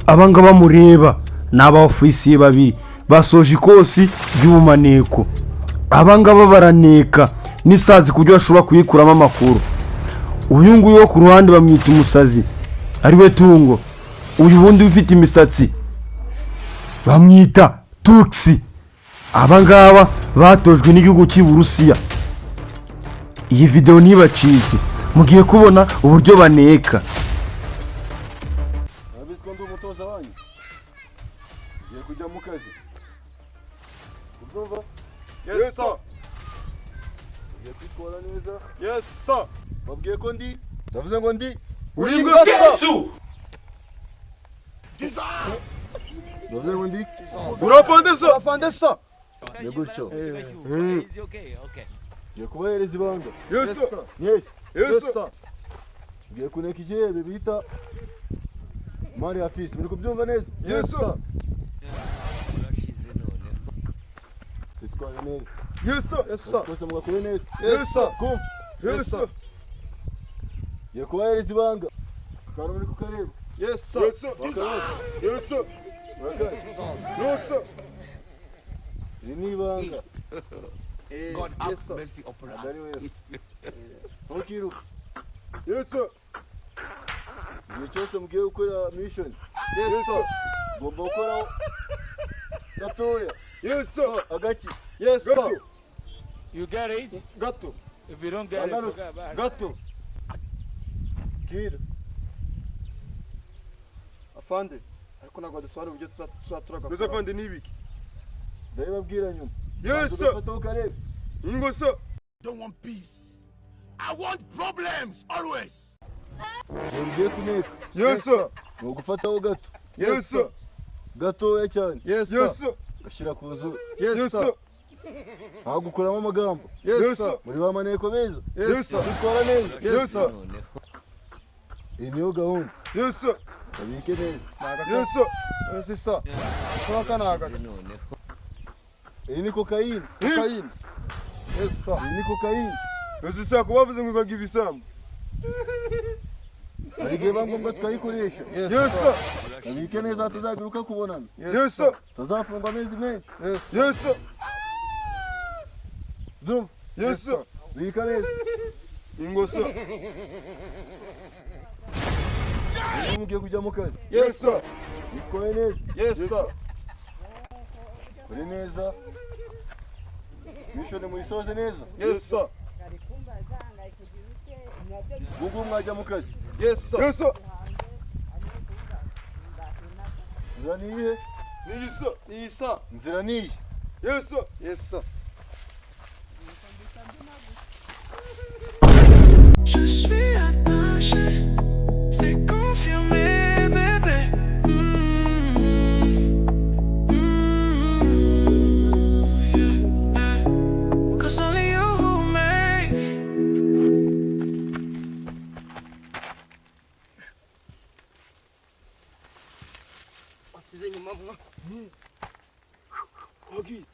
Abangaba mureba ni aba ofisiye babiri basoje ikosi ry'ubumaneko. Abangaba baraneka n'isazi ku buryo bashobora kuyikuramo amakuru. Uyu nguyu wo ku ruhande bamwita Umusazi, ariwe Tungo. Uyu wundi ufite imisatsi bamwita Tukisi. Abangaba batojwe n'igihugu cy'Uburusiya. Iyi videwo ntibacike, mugiye kubona uburyo baneka. Murabizi ko ndi umutoza wanyu, ngiye kujya mu kazi, ubyumva? Yes, sir. Ngiye kwitwara neza. Yes, sir. Babwiye ko ndi, ndavuze ngo ndi Uri imbwa, sir. Ndavuze ngo ndi Uri afande, sir. Afande, sir. Ni gutyo, ngiye kubahereza ibanga. Yes, sir. Yes. Yes, sir. Ngiye kuneka igihebe bita Mari Afisi, muri kubyumva neza? Yes, sir. Twitware neza. Yes, sir. Yes, sir. Twese mugakore neza. Yes, sir. Kumva? Yes, sir. Ngiye kubahereza ibanga, akantu muri kukareba? Yes, sir. Yes, sir. Yes, sir. Murakazi? Yes, sir. Iri ni ibanga. God have Yes, sir. mercy upon us. Ntabwo ari wewe, ntukiruke. Yes, sir. Igihe cyose mugiye gukora mission, Yes, sir. ugomba gukoraho gatoya. Yes, sir. Agaki? Yes, sir. Gato. You get it? Gato. If you don't get it, Gato. forget about it. Gato. Kira. Afande. Ariko ntabwo badusobanurira uburyo tuzaturagakora. Mbese afande ni ibiki? Ndabibabwira nyuma. Yes, sir. Ugafataho ukareba. Ingo, sir. Don't want peace. I want problems always. Igihe ugiye kuneka, Yes, sir. ni ugufataho gato. Yes, sir. Gatoya cyane. Yes, sir. Ugashyira ku zuru. Yes, sir. Ntabwo ukuramo amagambo. Yes, sir. Muri ba maneko beza. Yes, sir. Dutwara neza. Yes, sir. Iyi niyo gahunda. Yes, sir. Babike neza. Yes, sir. Yes, sir. Kuraka ni agaki? Iyi ni kokayine. Kokayine. Yes, sir. Iyi ni kokayine. Yes, sir. Kuba bavuze ngo ikaga ibisambo. Hari igihe biba ngombwa tukayikoresha. Yes, sir. Babike neza, tuzagiruka kubonana. Yes, sir. Tuzafungwa amezi menshi. Yes, sir. Byumva? Yes, sir. Bika neza. Ingo, sir. Ubu mugiye kujya mu kazi. Yes, sir. Bitwaye neza. Yes, sir. Kuri neza. Mission muyisoze neza. Yes, sir. Ubwo mwajya mu kazi. Yes, sir. Yes, sir. Inzira ni iyihe? Ni iyi, sir. Ni iyi, sir. Inzira ni iyi. Yes, sir. Yes, sir. Je suis attaché, c'est confirmé, bébé. Yeah. 'Cause only you make Wasize inyuma mwa. Wagiye.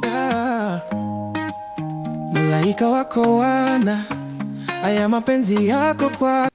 Ah, malaika wako wana haya mapenzi yako kwa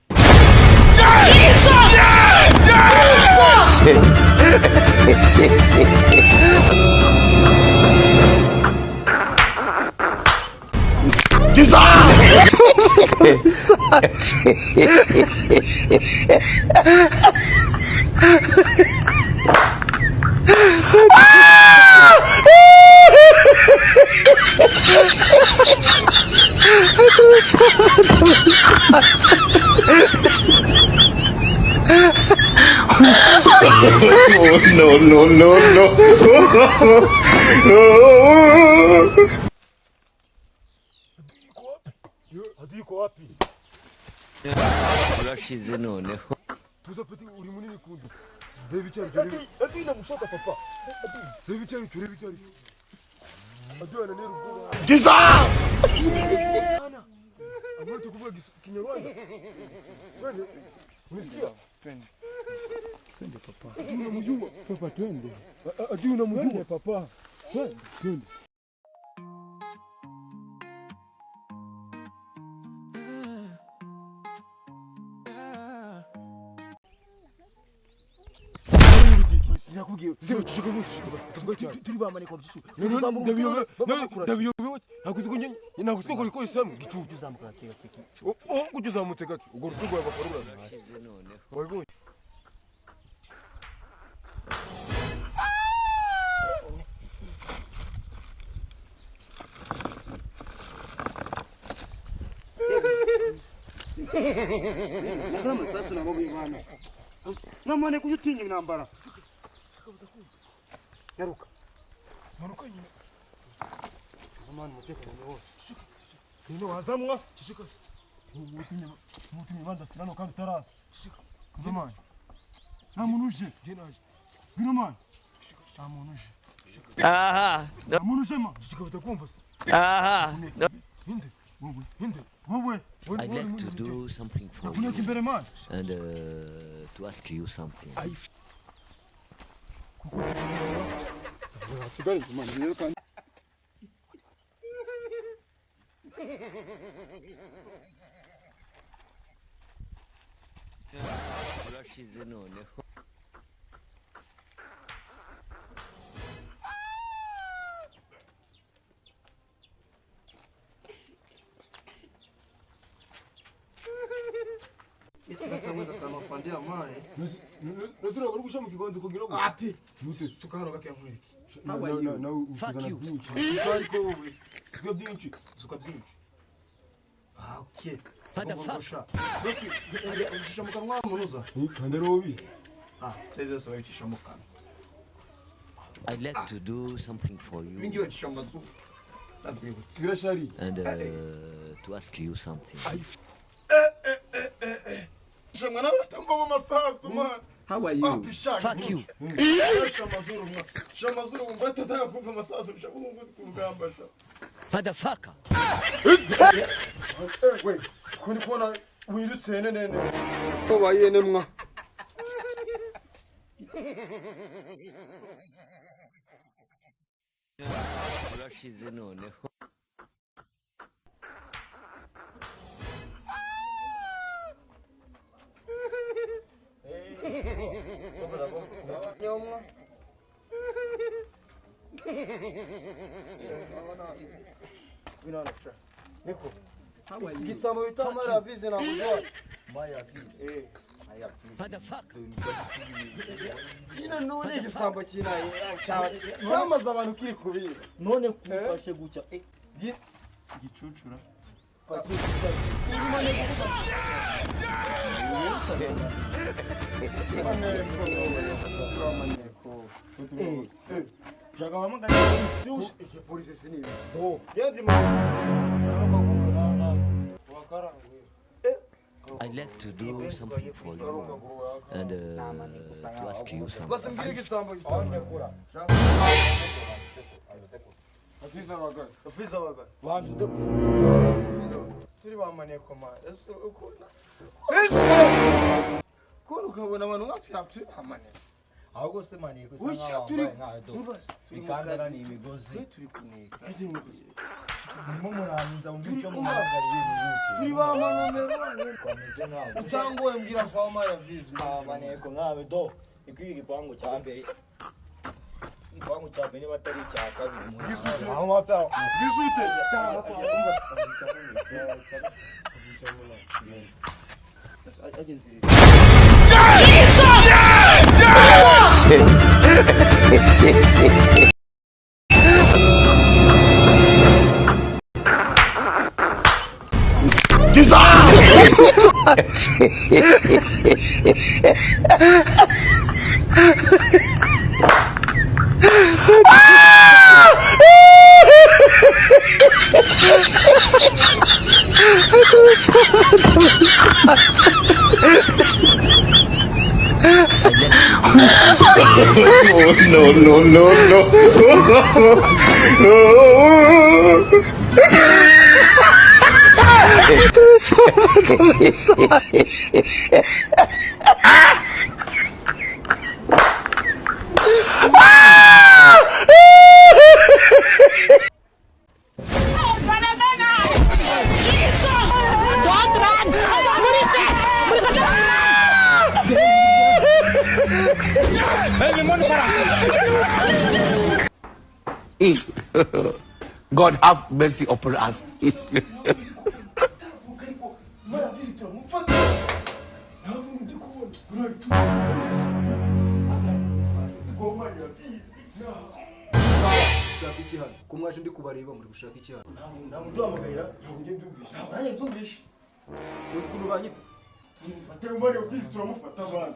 No, no, no, no. Adui iko wapi? Urashize noneho. Tuza peti, uri munini kundu. Reba icyo aricyo. Adui namushaka papa. Adui, reba icyo aricyo, reba icyo aricyo. Adui ananera ubwoba. Jesus! Amwe tukuvuga Kinyarwanda. Twende. Unisikia? Twende. Adui unamjua? Papa twende. Adui unamjua papa? Twende. Sinakubwiye. Turi bamanika byishu. Ndabiyobewe. Ntabwo uzi ko njye ntabwo uzi ko kuri kose hamwe gicucu. Uzamuka gake gake. Oh, kujya uzamutse gake. Ubwo rutugu rwawe bakora uraza. Wabibonye? Nakora amasasu nabo bibana. Namane kujya utinya intambara. Nyaruka. Manuka nyine. Amani umutekano ni wose. Nino wazamwa. Cicika. Mutinye mutinye bandasira no kandi utaraza. Cicika. Ngwino mani. Nta muntu uje. Njye naje. Ngwino mani. Nta muntu uje. Aha. Nta muntu uje ma. Cicika bitakumva se. Aha. Inde. Wowe. Inde. Wowe. I'd like to do something for Nakuneka you imbere mani. and to ask you something. Hasigare mani rero kandi. Urashize noneho. Nozira uri gusha mu kiganza kugira ngo. Api. Suka hano gake nkwereke. How are you? Fuck you. Suka ariko wowe. Suka byinshi. Suka byinshi. Ah, okay. Motherfucker. Ucisha mu kanwa munuza. Kandi ari wowe. Ah, byose babicisha mu kanwa. I'd like to do something for Ibingibi you bacisha mu mazuru. Ndabyibutse. Sigira shari. and to ask you something. Shamwa nawe uratamba mu masasu man. How are you? Api shaka. Fuck you. Shamazuru mwa. Shamazuru wumva atatanga kumva amasasu shaka wumva uri ku rugamba sha. Motherfucker. We, ko ndi kubona wirutse hene nene. Ko bayene mwa. Urashize noneho. Nyomwa. Niko. Igisambo bita Maravize nakujua. Maravize. Eh. Motherfucker. Nyine none igisambo kinaye cyane. Cyamaze abantu kiri kubira. None kumfashe gucya. Gicucura. Iki polisi sinibi. Yendi ma. I'd like to do something for you and to ask you something. Basi mbwira igisambo gitanga. Afiza abagore. Ufiza abagore. Bantu de Turi bamaneko ma. Ese ukunda. Kubona ukabona abantu nkatwe turi bamaneko. ahubwo se maneko isa Ushya nkaho turi wambaye nka do. umva se, turi mu Imikandara kazi. ni imigozi. Twe turi kuneka. Murimo murangiza mu byo muhamagara ibintu. Turi bamanomero banyene. Bameze nkaho. Utangoye mbwira kwa Maravize. Maneko nkawe do. Ikwiye igipangu cya mbere. Igipangu cya mbere niba atari icya kabiri. Aho wapfa. Gisute. No, no, no, no. God have mercy upon us. Marabizi, turamufata. Ntabwo ndi kubona urabizi. Gushaka iki hano? Ko mwaje ndi kubareba, muri gushaka iki hano? Ntabwo duhamagarira, ntabwo ugenda ubyumvisha, ntabwo nanjye mbyumvisha. Uzi ukuntu banyita? Tumufate Umar Bizi, turamufata abana.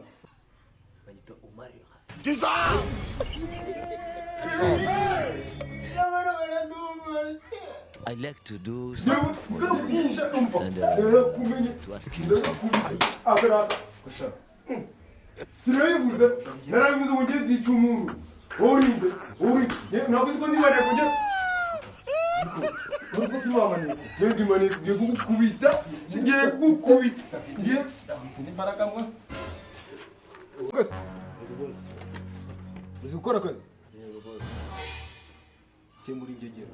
Banyita Umar. Jesus! I like to do something for you Ndakubwisha, umva. and Narakumenye. to ask you Ndakubise aberaka. Sinabivuze, narabivuze ngo njye nzica umuntu. Wowe urinde, wowe urinde. Ntabwo uzi ko ndi maneko njye? Uzi ko turi ba maneko? Njye ndi maneko, ngiye kugukubita, ngiye kugukubita, ngiye imbaraga mwa. Rwose uzi gukora akazi? Yego, boss. Cye muri ngegera.